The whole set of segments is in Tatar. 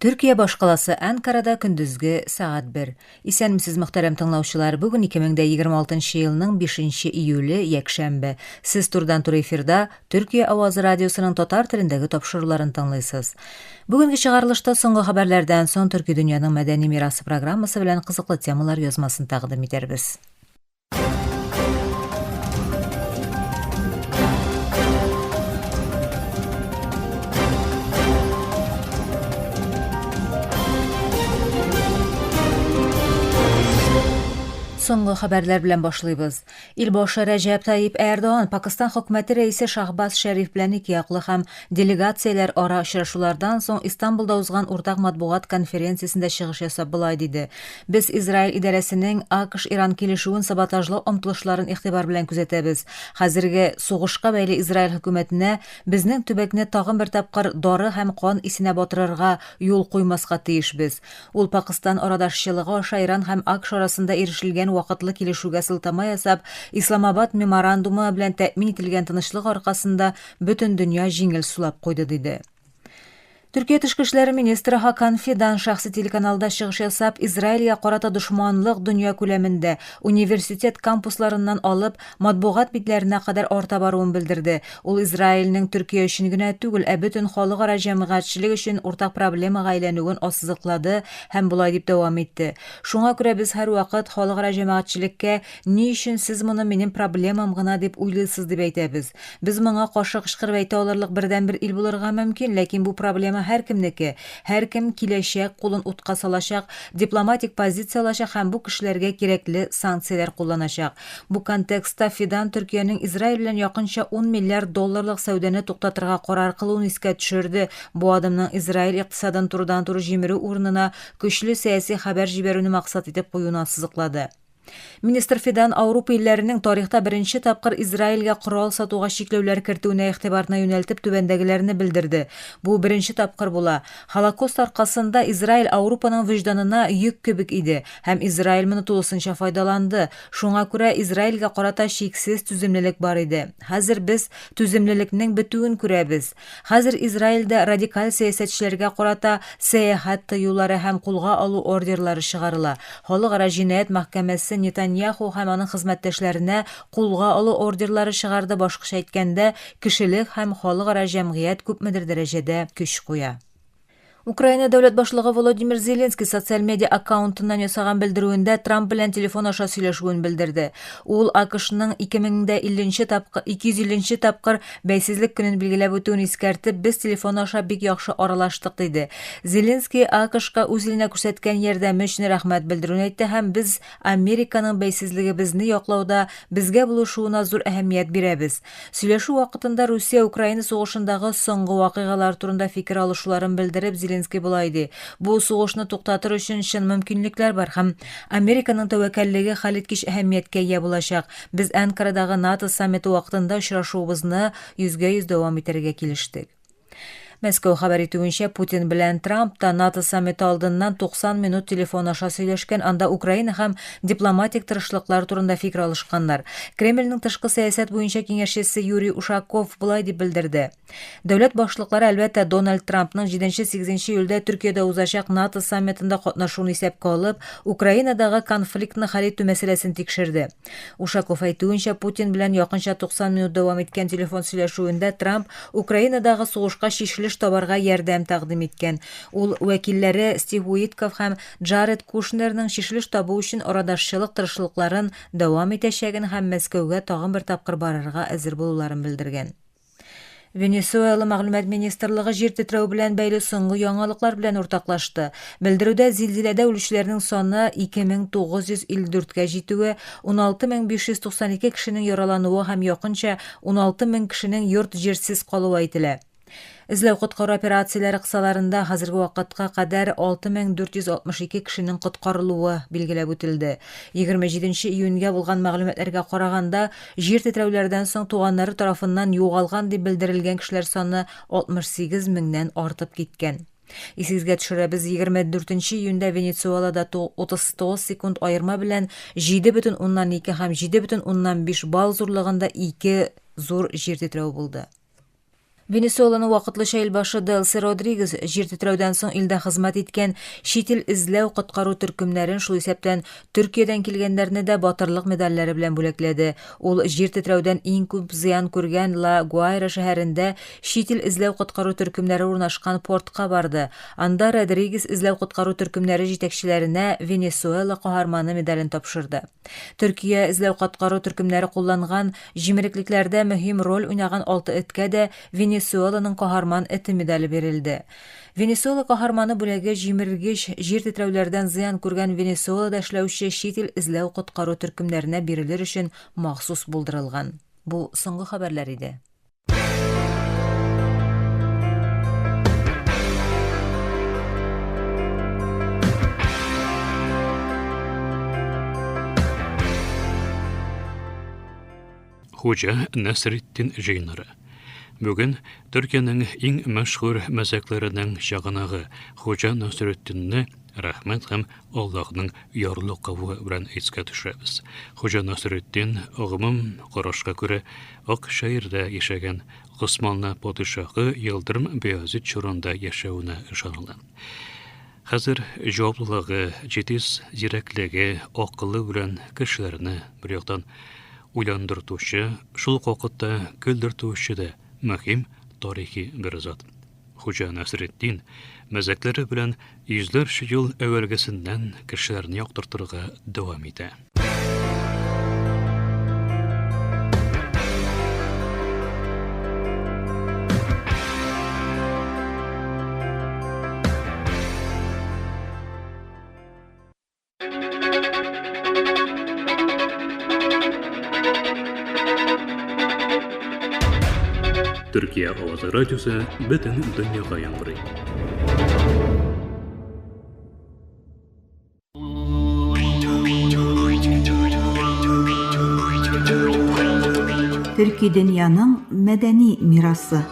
Төркия башкаласы Әнкарада көндезге сәгать 1. Исәнмесез, мөхтәрәм тыңлаучылар. Бүген 2026 елның 5 июле, якшәмбе. Сез турыдан-туры эфирда Төркия авазы радиосының татар телендәге тапшыруларын тыңлыйсыз. Бүгенге чыгарылышта соңгы хәбәрләрдән соң Төрки дөньяның мәдәни мирасы программасы белән кызыклы темалар язмасын тәкъдим итәрбез. Соңгы хәбәрләр белән башлыйбыз. Илбашы Рәҗәп Таип Эрдоган Пакистан хөкүмәте рәисе Шахбаз Шәриф белән ике яклы һәм делегацияләр ара очрашулардан соң Истанбулда узган уртак матбугат конференциясендә чыгыш ясап болай диде. Без Израиль идарәсенең АКШ-Иран килешүен саботажлау омтылышларын игътибар белән күзәтәбез. Хәзерге сугышка бәйле Израиль хөкүмәтенә безнең төбәкне тагын бер тапкыр дары һәм кан исенә батырырга юл куймаска тиешбез. Ул Пакыстан арадашчылыгы аша Иран һәм АКШ арасында ирешелгән вакытлы килешүгә сылтама ясап, Исламабад меморандумы белән тәэмин ителгән тынычлык аркасында бөтен дөнья җиңел сулап куйды, диде. Төркия тышкы эшләре министры Хакан Фидан шәхси телеканалда чыгыш ясап, Израильгә карата дошманлык дөнья күләмендә, университет кампусларыннан алып, матбугат битләренә кадәр арта баруын белдерде. Ул Израильнең Төркия өчен генә түгел, ә бөтен халыкара җәмәгатьчелек өчен уртак проблемага әйләнүен ассызыклады һәм болай дип дәвам итте, Шуңа күрә без һәрвакыт халыкара җәмәгатьчелеккә ни өчен сез моны минем проблемам гына дип уйлыйсыз дип әйтәбез. Без моңа каршы кычкырып әйтә алырлык бердәнбер ил булырга мөмкин, ләкин бу проблема һәркемнеке. Һәркем киләчәк кулын утка салачак, дипломатик позиция алачак һәм бу кешеләргә кирәкле санкцияләр кулланачак. Бу контекстта Фидан Төркиянең Израиль белән якынча 10 миллиард долларлык сәүдәне туктатырга карар кылуын искә төшерде, бу адымның Израиль икътисадын турыдан-туры җимерү урынына көчле сәяси хәбәр җибәрүне максат итеп куюын ассызыклады. Министр Фидан Аурупа илләренең тарихта беренче тапкыр Израильгә корал сатуга чикләүләр кертүенә игътибарны юнәлтеп түбәндәгеләрне белдерде, Бу беренче тапкыр була. Холокост аркасында Израиль Аурупаның вөҗданына йөк кебек иде, һәм Израиль моны тулысынча файдаланды. Шуңа күрә Израильгә карата чиксез түземлелек бар иде. Хәзер без түземлелекнең бетүен күрәбез. Хәзер Израильдә радикаль сәясәтчеләргә карата сәяхәт тыюлары һәм кулга алу ордерлары чыгарыла. Халыкара җинаять мәхкәмәсе Нетаньяху һәм аның хезмәттәшләренә кулга алу ордерлары чыгарды, башкача әйткәндә, кешелек һәм халыкара җәмгыять күпмедер дәрәҗәдә көч куя. Украина дәүләт башлыгы Володимир Зеленский социаль медиа аккаунтыннан ясаган белдерүендә Трамп белән телефон аша сөйләшүен белдерде. Ул АКШның 2050 тапкыр 250 тапкыр бәйсезлек көнен билгеләп үтүен искәртеп, без телефон аша бик яхшы аралаштык диде. Зеленский АКШка үз иленә күрсәткән ярдәме өчен рәхмәт белдерүен әйтте һәм без Американың бәйсезлегебезне яклауда безгә булышуына зур әһәмият бирәбез. Сөйләшү вакытында Русия-Украина сугышындагы соңгы вакыйгалар турында фикер алышуларын белдереп, Зеленский болай ди, Бу сугышны туктатыр өчен чын мөмкинлекләр бар һәм Американың тәвәккәллеге хәлиткеч әһәмияткә ия булачак. Без Әнкарадагы НАТО саммиты вакытында очрашуыбызны йөзгә-йөз дәвам итәргә килештек. Мәскәү хәбәр итүенчә, Путин белән Трамп та НАТО саммиты алдыннан 90 минут телефон аша сөйләшкән, анда Украина һәм дипломатик тырышлыклар турында фикер алышканнар. Кремльнең тышкы сәясәт буенча киңәшчесе Юрий Ушаков болай дип белдерде. Дәүләт башлыклары, әлбәттә, Дональд Трампның 7-8 июльдә Төркиядә узачак НАТО саммитында катнашуын исәпкә алып, Украинадагы конфликтны хәл итү мәсьәләсен тикшерде. Ушаков әйтүенчә, Путин белән якынча 90 минут дәвам иткән телефон сөйләшүендә Трамп Украинадагы сугышка чишелеш табарга ярдәм тәкъдим иткән. Ул вәкилләре Стив Уиткофф һәм Джаред Кушнерның чишелеш табу өчен арадашчылык тырышлыкларын дәвам итәчәген һәм Мәскәүгә тагын бер тапкыр барырга әзер булуларын белдергән. Венесуэла мәгълүмат министрлыгы җир тетрәү белән бәйле соңгы яңалыклар белән уртаклашты. Белдерүдә зилзиләдә үлүчеләрнең саны 2954 гә җитүе, 16592 кешенең яралануы һәм якынча 16 мең кешенең йорт-җирсез калуы әйтелә. Эзләү-коткару операцияләре кысаларында хәзерге вакытка кадәр 6462 кешенең коткарылуы билгеләп үтелде. 27 июньгә булган мәгълүматларга караганда, Җир тетрәүләрдән соң туганнары тарафыннан югалган дип белдерелгән кешеләр саны 68 меңнән артып киткән. Исегезгә төшерәбез, 24 июньдә Венесуэлада 39 секунд аерма белән 7,2 һәм 7,5 балл зурлыгында ике зур җир тетрәү булды. Венесуэланың вакытлыча илбашы Делси Родригес җир тетрәүдән соң илдә хезмәт иткән чит ил эзләү-коткару төркемнәрен, шул исәптән Төркиядән килгәннәрне дә батырлык медальләре белән бүләкләде. Ул җир тетрәүдән иң күп зыян күргән Ла Гуайра шәһәрендә чит ил эзләү-коткару төркемнәре урнашкан портка барды. Анда Родригес эзләү-коткару төркемнәре җитәкчеләренә Венесуэла каһарманы медален тапшырды. Төркия эзләү-коткару төркемнәре кулланган җимереклекләрдә мөһим роль уйнаган алты эткә дә Венесуэланың каһарман эте медале бирелде. Венесуэла каһарманы бүләге җимергеч җир тетрәүләрдән зыян күргән Венесуэлада эшләүче чит ил эзләү-коткару төркемнәренә бирелер өчен махсус булдырылган. Бу соңгы хәбәрләр иде. Хуҗа Насретдин җыеннары. Бүген Төркиянең иң мәшһүр мәзәкләренең чыганагы Хуҗа Насретдинне рәхмәт һәм Аллаһның ярлыкавы белән искә төшерәбез. Хуҗа Насретдин, гомум карашка күрә, Ак шәһәрдә яшәгән, Госманлы падишаһы Йылдырым Баязид чорында яшәвенә ышаныла. Хәзер җаваплылыгы, җитез зирәклеге, акылы белән кешеләрне, бер яктан, уйландыртучы, шул ук вакытта көлдертүче дә мөһим тарихи бер зат. Хуҗа Насретдин мәзәкләре белән йөзләрчә ел әүвәлгесеннән кешеләрне яктыртырга дәвам итә. Төркия авазы радиосы бөтен дөньяга яңгырый. Төрки дөньяның мәдәни мирасы.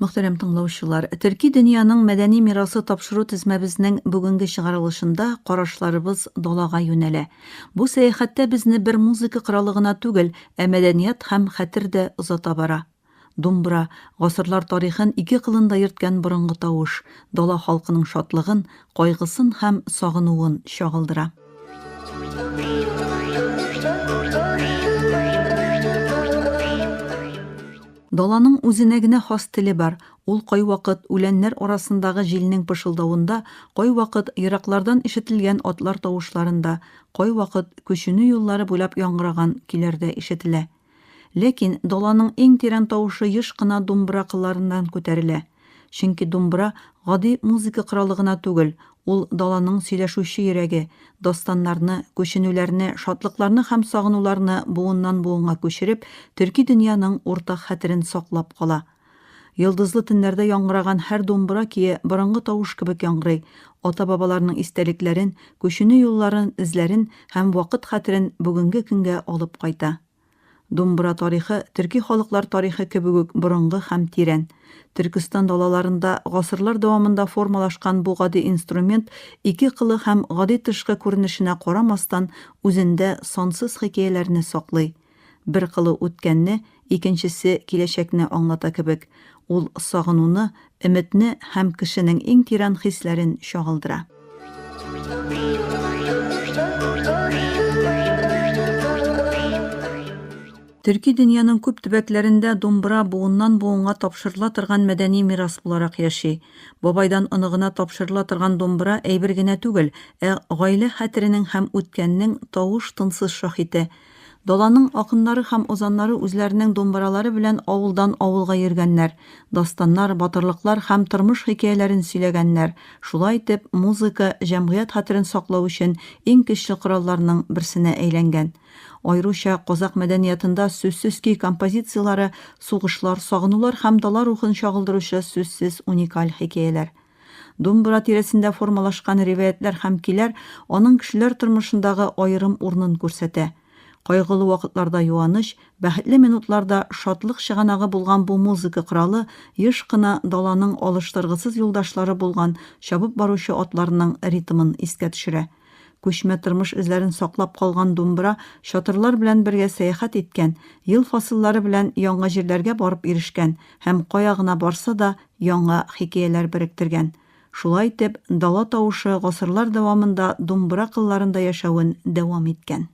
Мөхтәрәм тыңлаучылар, төрки дөньяның мәдәни мирасы тапшыру тезмәбезнең бүгенге чыгарылышында карашларыбыз далага юнәлә. Бу сәяхәттә безне бер музыка коралы гына түгел, ә мәдәният һәм хәтер дә озата бара. Думбра, гасырлар тарихын ике кылында йөрткән борынгы тавыш, дала халкының шатлыгын, кайгысын һәм сагынуын чагылдыра. Даланың үзенә генә хас теле бар, ул кайвакыт үләннәр арасындагы җилнең пышылдавында, кайвакыт ераклардан ишетелгән атлар тавышларында, кайвакыт күченү юллары буйлап яңгыраган көйләрдә ишетелә. Ләкин даланың иң тирән тавышы еш кына думбра кылларыннан күтәрелә. Чөнки думбра гади музыка коралы гына түгел, ул даланың сөйләшүче йөрәге, дастаннарны, күченүләрне, шатлыкларны һәм сагынуларны буыннан-буынга күчереп, төрки дөньяның уртак хәтерен саклап кала. Йолдызлы төннәрдә яңгыраган һәр думбра көе борынгы тавыш кебек яңгырый, ата-бабаларның истәлекләрен, күченү юлларын, эзләрен һәм вакыт хәтерен бүгенге көнгә алып кайта. Думбра тарихы төрки халыклар тарихы кебек үк борынгы һәм тирән. Төркестан далаларында гасырлар дәвамында формалашкан бу гади инструмент ике кылы һәм гади тышкы күренешенә карамастан үзендә сансыз хикәяләрне саклый. Бер кылы үткәнне, икенчесе киләчәкне аңлата кебек. Ул сагынуны, өметне һәм кешенең иң тирән хисләрен чагылдыра. Төрки дөньяның күп төбәкләрендә думбра буыннан-буынга тапшырыла торган мәдәни мирас буларак яши. Бабайдан оныгына тапшырыла торган думбра әйбер генә түгел, ә гаилә хәтеренең һәм үткәннең тавыш-тынсыз шаһите. Даланың акыннары һәм озаннары үзләренең думбыралары белән авылдан авылга йөргәннәр, дастаннар, батырлыклар һәм тормыш хикәяләрен сөйләгәннәр, шулай итеп, музыка җәмгыять хәтерен саклау өчен иң көчле коралларның берсенә әйләнгән. Аеруча казакъ мәдәниятында сүзсез көй композицияләре сугышлар, сагынулар һәм дала рухын чагылдыручы сүзсез уникаль хикәяләр. Думбра тирәсендә формалашкан риваятьләр һәм көйләр аның кешеләр тормышындагы аерым урынын күрсәтә. Кайгылы вакытларда юаныч, бәхетле минутларда шатлык чыганагы булган бу музыка коралы еш кына даланың алыштыргысыз юлдашлары булган чабып баручы атларның ритмын искә төшерә. Күчмә тормыш эзләрен саклап калган думбра чатырлар белән бергә сәяхәт иткән, ел фасыллары белән яңа җирләргә барып ирешкән һәм кая гына барса да яңа хикәяләр беректергән. Шулай итеп, дала тавышы гасырлар дәвамында думбра кылларында яшәвен дәвам иткән.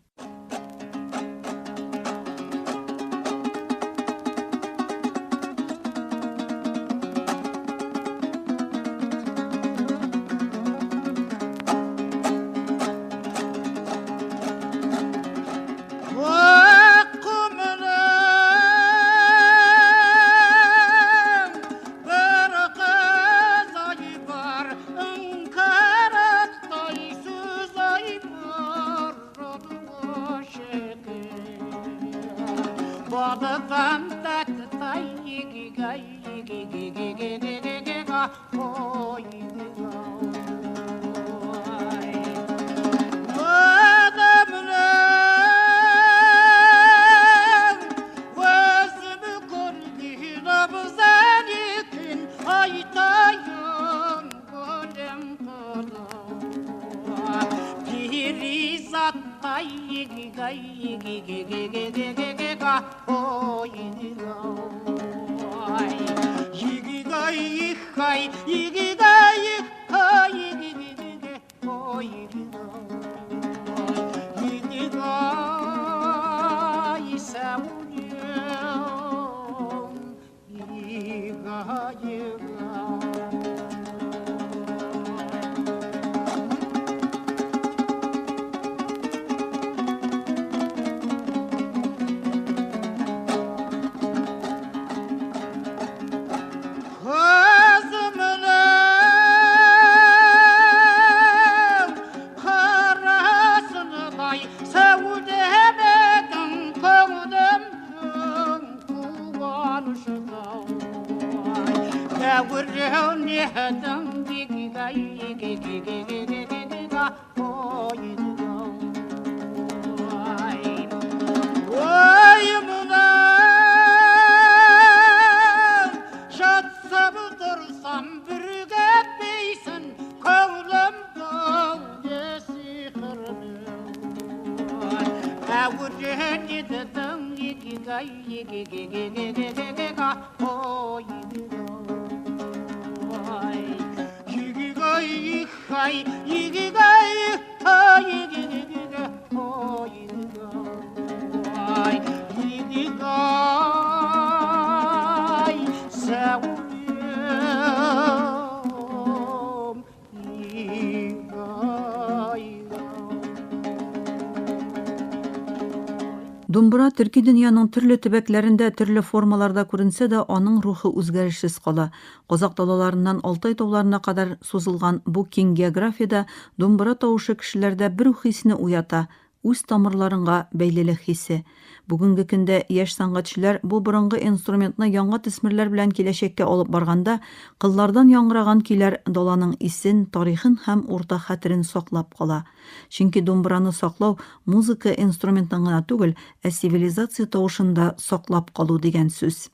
Думбра төрки дөньяның төрле төбәкләрендә төрле формаларда күренсә дә, аның рухы үзгәрешсез кала. Казакъ далаларыннан Алтай тауларына кадәр сузылган бу киң географиядә думбра тавышы кешеләрдә бер үк хисне уята, үз тамырларыңга бәйлелек хисе. Бүгенге көндә яшь сәнгатьчеләр бу борынгы инструментны яңа төсмерләр белән киләчәккә алып барганда, кыллардан яңгыраган көйләр даланың исен, тарихын һәм уртак хәтерен саклап кала. Чөнки думбраны саклау музыка инструментын гына түгел, ә цивилизация тавышын да саклап калу дигән сүз.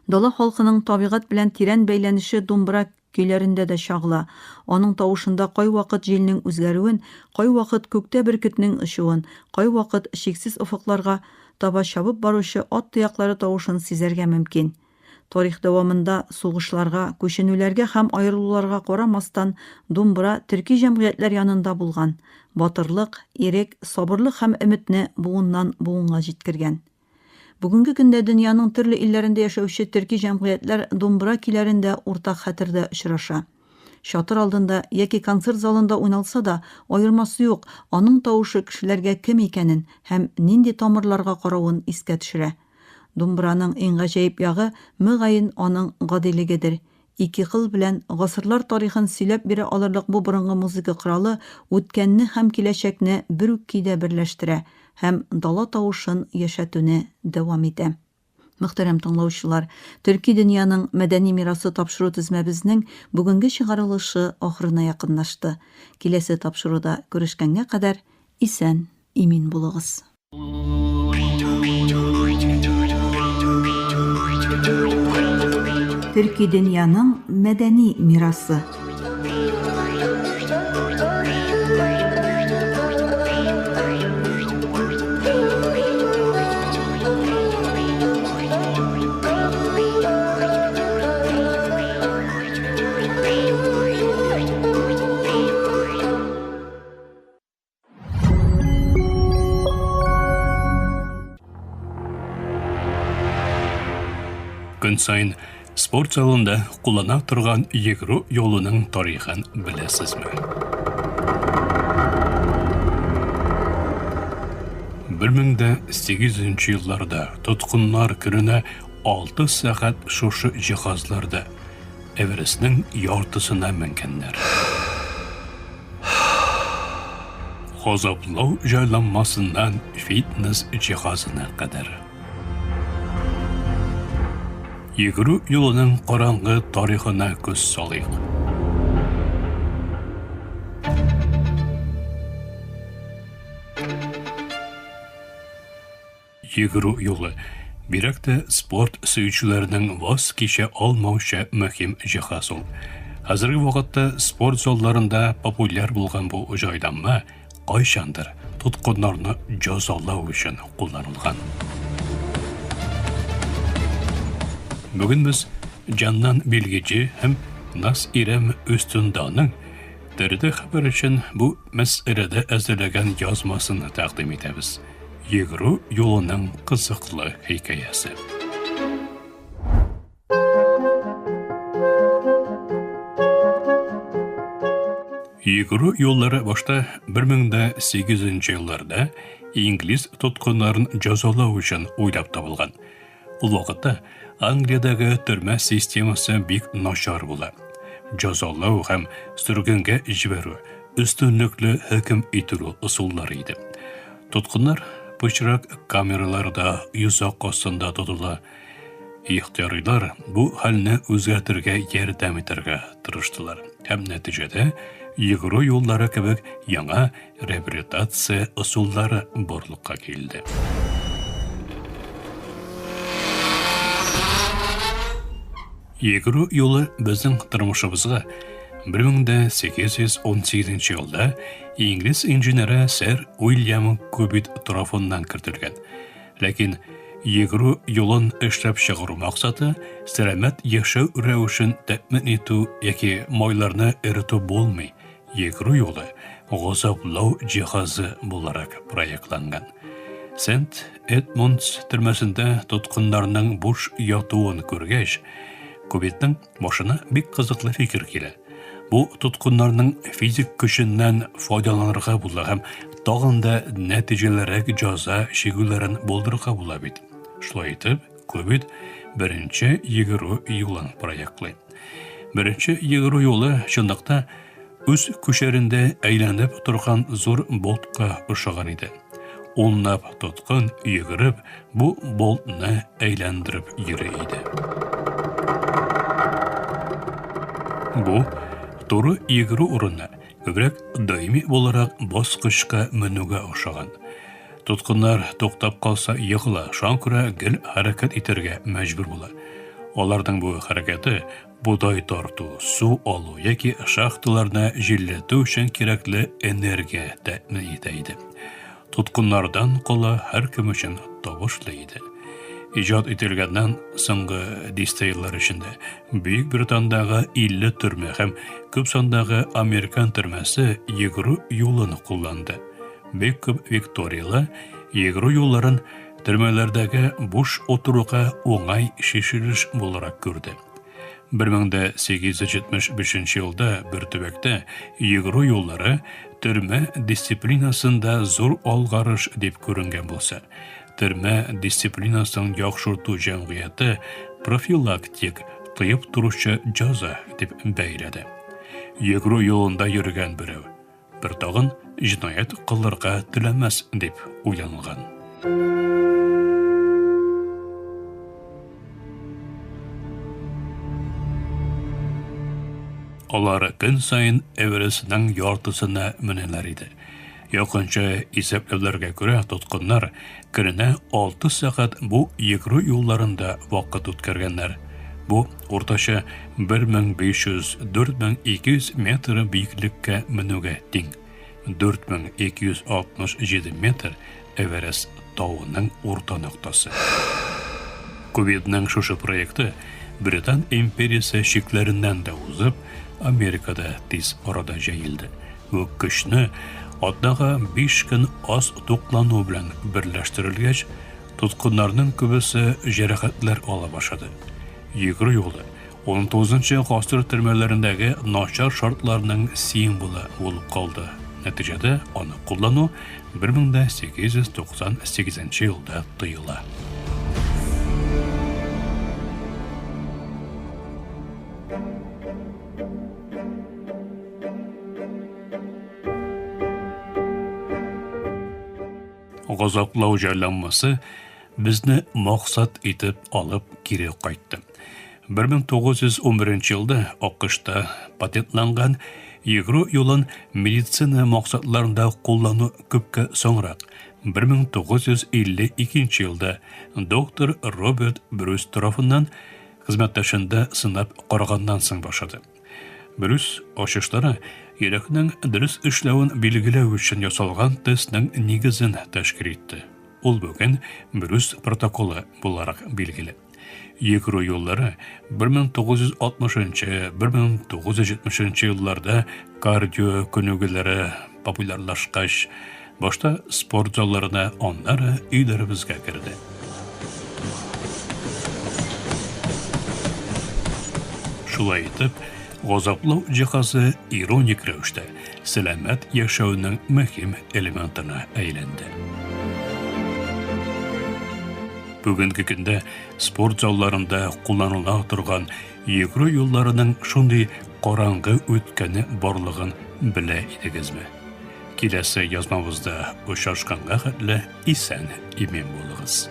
Дала халкының табигать белән тирән бәйләнеше думбра көйләрендә дә чагыла. Аның тавышында кайвакыт җилнең үзгәрүен, кайвакыт күктә бөркетнең очуын, кайвакыт чиксез офыкларга таба чабып баручы ат тояклары тавышын сизәргә мөмкин. Тарих дәвамында сугышларга, күченүләргә һәм аерылуларга карамастан, думбра төрки җәмгыятьләр янында булган, батырлык, ирек, сабырлык һәм өметне буыннан-буынга җиткергән. Бүгенге көндә дөньяның төрле илләрендә яшәүче төрки җәмгыятьләр думбра көйләрендә уртак хәтердә очраша. Чатыр алдында яки концерт залында уйналса да, аермасы юк, аның тавышы кешеләргә кем икәнен һәм нинди тамырларга каравын искә төшерә. Думбраның иң гаҗәеп ягы, мөгаен, аның гадилегедер. Ике кыл белән гасырлар тарихын сөйләп бирә алырлык бу борынгы музыка коралы үткәнне һәм киләчәкне бер үк көйдә берләштерә һәм дала тавышын яшәтүне дәвам итә. Мөхтәрәм тыңлаучылар, Төрки дөньяның мәдәни мирасы тапшыру тезмәбезнең бүгенге чыгарылышы ахырына якынлашты. Киләсе тапшыруда күрешкәнгә кадәр исән, имин булыгыз. Төрки дөньяның мәдәни мирасы. Көн саен спорт залында куллана торган йөгерү юлының тарихын беләсезме? 1800 елларда тоткыннар көненә 6 сәгать шушы җиһазларда Эверестның яртысына менгәннәр. Газаплау җайланмасыннан фитнес җиһазына кадәр. Йөгерү юлының караңгы тарихына күз салыйк. Йөгерү юлы, бигрәк тә спорт сөючеләрнең ваз кичә алмаучы мөһим җиһаз ул. Хәзерге вакытта спорт залларында популяр булган бу җайланма кайчандыр тоткыннарны җәзалау өчен кулланылган. Бүген без Җаннан Билгече һәм Нас Ирәм Өстенданың TRT Хәбәр өчен бу мәсьәләдә әзерләгән язмасын тәкъдим итәбез. Йөгерү юлының кызыклы хикәясе. Йөгерү юллары башта 1800 елларда инглиз тоткыннарын җәзалау өчен уйлап табылган. Ул вакытта Англиядәге төрмә системасы бик начар була. Җәзалау һәм сөргенгә җибәрү өстенлекле хөкем ителү ысуллары иде. Тоткыннар пычрак камераларда йозак астында тотыла. Ихтыярилар бу хәлне үзгәртергә ярдәм итәргә тырыштылар һәм нәтиҗәдә йөгерү юллары кебек яңа реабилитация ысуллары барлыкка килде. Йөгерү юлы безнең тормышыбызга 1818 елда инглиз инженеры сэр Уильям Кубит тарафыннан кертелгән. Ләкин йөгерү юлын эшләп чыгару максаты сәламәт яшәү рәвешен тәэмин итү яки майларны эретү булмый. Йөгерү юлы газаплау җиһазы буларак проектланган. Сент Эдмундс төрмәсендә тоткыннарның буш ятуын күргәч, Кубитның башына бик кызыклы фикер килә. Бу тоткыннарның физик көченнән файдаланырга була һәм тагын да нәтиҗәлерәк җәза чигүләрен булдырырга була бит. Шулай итеп, Кубит беренче йөгерү юлын проектлый. Беренче йөгерү юлы чынлыкта үз күчәрендә әйләнеп торган зур болтка ошаган иде. Унлап тоткын йөгереп, бу болтны әйләндереп йөри иде. Бу туры йөгерү урыны күбрәк даими буларак баскычка менүгә охшаган. Тоткыннар туктап калса егыла, шуңа күрә гел хәрәкәт итәргә мәҗбүр була. Аларның бу хәрәкәте бодай тарту, су алу яки шахталарны җилләтү өчен кирәкле энергия тәэмин итә иде. Тоткыннардан кала һәркем өчен табышлы иде. Иҗат ителгәннән соңгы дистә еллар эчендә Бөек Британдагы 50 төрмә һәм күп сандагы американ төрмәсе йөгерү юлын кулланды. Бик күп викториялы йөгерү юлларын төрмәләрдәге буш утыруга уңай чишелеш буларак күрде. 1875 елда бер төбәктә йөгерү юллары төрмә дисциплинасында зур алгарыш дип күренгән булса, төрмә дисциплинасын яхшырту җәмгыяте профилактик тыеп торучы җәза дип бәяләде. Йөгерү юлында йөргән берәү Бер тагын җинаять кылырга теләмәс дип уйланылган. Алар көн саен Эверестның яртысына менәләр иде. Якынча исәпләүләргә күрә, тоткыннар көненә 6 сәгать бу йөгерү юлларында вакыт үткәргәннәр. Бу уртача 1500-4200 метр биеклеккә менүгә тиң. 4267 метр Эверест тавының урта ноктасы. Кувидның шушы проекты Британ империясе чикләреннән дә узып, Америкада тиз арада җәелде. Бу көчне атнага 5 көн аз туклану белән берләштерелгәч, тоткыннарның күбесе җәрәхәтләр ала башлады. Йөгерү юлы 19 гасыр төрмәләрендәге начар шартларның символы булып калды. Нәтиҗәдә аны куллану 1898 елда тыела. Газаплау җайланмасы безне максат итеп алып кире кайтты. 1911 елда АКШта патентланган йөгерү юлын медицина максатларында куллану күпкә соңрак, 1952 елда доктор Роберт Брюс тарафыннан хезмәттәшендә сынап караганнан соң башлады. Брюс ачышлары йөрәкнең дөрес эшләвен билгеләү өчен ясалган тестның нигезен тәшкил итте. Ул бүген Брюс протоколы буларак билгеле. Йөгерү юллары 1960-1970 елларда кардио күнегүләре популярлашкач, башта спорт залларына, аннары өйләребезгә керде. Шулай итеп, газаплау җиһазы ироник рәвештә сәламәт яшәүнең мөһим элементына әйләнде. Бүгенге көндә спорт залларында кулланыла торган йөгерү юлларының шундый караңгы үткәне барлыгын белә идегезме? Киләсе язмабызда очрашканга хәтле исән имин булыгыз.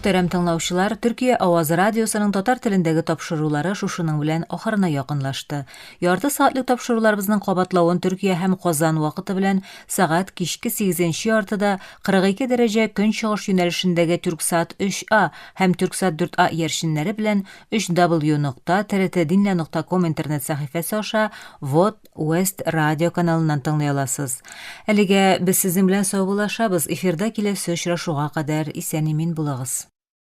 Мөхтәрәм тыңлаучылар, Төркия авазы радиосының татар телендәге тапшырулары шушының белән ахырына якынлашты. Ярты сәгатьлек тапшыруларыбызның кабатлавын Төркия һәм Казан вакыты белән сәгать кичке сигезенче яртыда 42 дәрәҗә көнчыгыш юнәлешендәге Тюрксат 3А һәм Тюрксат 4А иярченнәре белән 3W нокта TRT-Dinle нокта ком интернет сәхифәсе аша Вот West радио каналыннан тыңлый аласыз. Әлегә без сезнең белән саубуллашабыз. Эфирда киләсе очрашуга кадәр исән-имин булыгыз.